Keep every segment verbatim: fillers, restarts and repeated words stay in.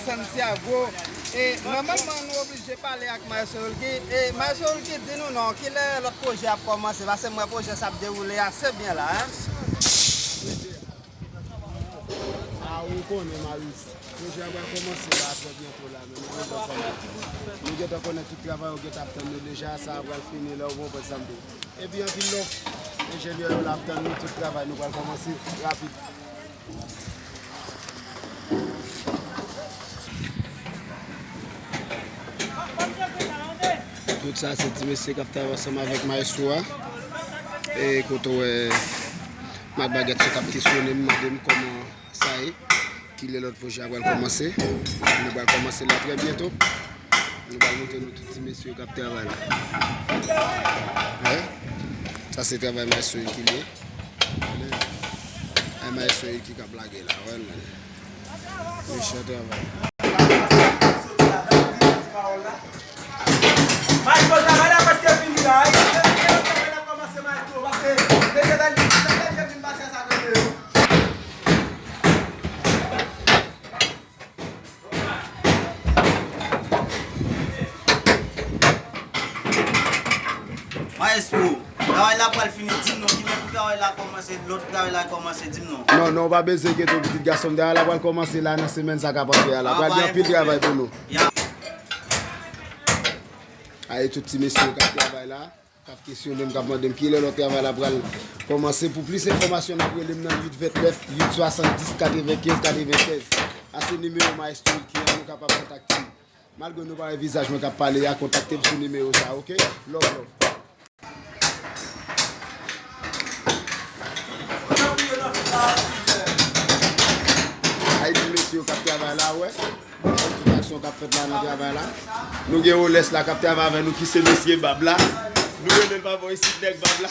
Santiago. E nòmalman nou oblije pale ak Maestro Wilky. E Maestro Wilky, di nou non, kilè lòt pwojè ap kòmanse? Paske m wè pwojè sa ap dewoule ase byen la, en. A, ou konnen, Maris. Pwojè a pral kòmanse la, trè byento la, men nou gentan konnen. Nou gentan konnen tout travay yo gentan ap tann nou deja, sa a pral fini la, ou konprann sa m di w. Epi anpil love. Enjenyè yo la ap tann nou, tout travay nou pral kòmanse rapid. Tout sa se ti mesye k ap travay ansanm avèk maestro a. E kote w wè Mak Bagèt sot ap kesyone m, mande m kòman sa ye, kilè lòt pwojè a pral kòmanse. Nou pral kòmanse la trè byento. Nou pral montre nou tout ti mesye k ap travay la. Wè. Sa se travay maestro Wilky li ye. Ay, maestro Wilky k ap lage la, wè l menm. Mechan travay. Maestro, travay la prèske fini la. Travay la kòmanse, maestro, paske mesye Dani, mesye Dani vin pase sa kote yo. Maestro, travay la pral fini, di m non, kilè pou travay la kòmanse, lòt travay la kòmanse, di m non. Non, non, ou pa bezwen enkyete w, pitit gason m, travay la pral kòmanse la, nan semèn sa k ap antre a la. Pral gen anpil travay pou nou. Ay, tout ti mesye yo k ap travay la. K ap kesyone m, k ap mande m kilè lòt travay la pral kòmanse. Pou plis enfòmasyon, n ap rele m nan uit vennèf, uit swasanndis, katrevenkenz, katrevensèz. A se nimewo maestro Wilky an, nou kapab kontakte m. Malgre nou pa wè vizaj mwen k ap pale a, kontakte m sou nimewo sa a, oke? Love, love. Ay, ti mesye yo k ap travay la, wè. Tout aksyon k ap fèt la nan travay la. Nou gen Rolès la k ap travay avè nou, ki se mesye bab la. Nou rele l pa bò isit, nèg bab la.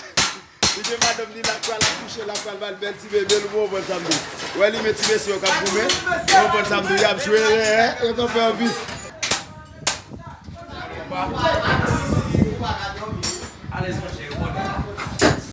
Li gen madanm li la, pral akouche la, pral ba l bèl ti bebe l, ou konprann sa m di. Wè li men ti mesye yo k ap goumen, ou konprann sa m di, y ap jwe, eh, eh, yo t ap fè anvi. Alèz,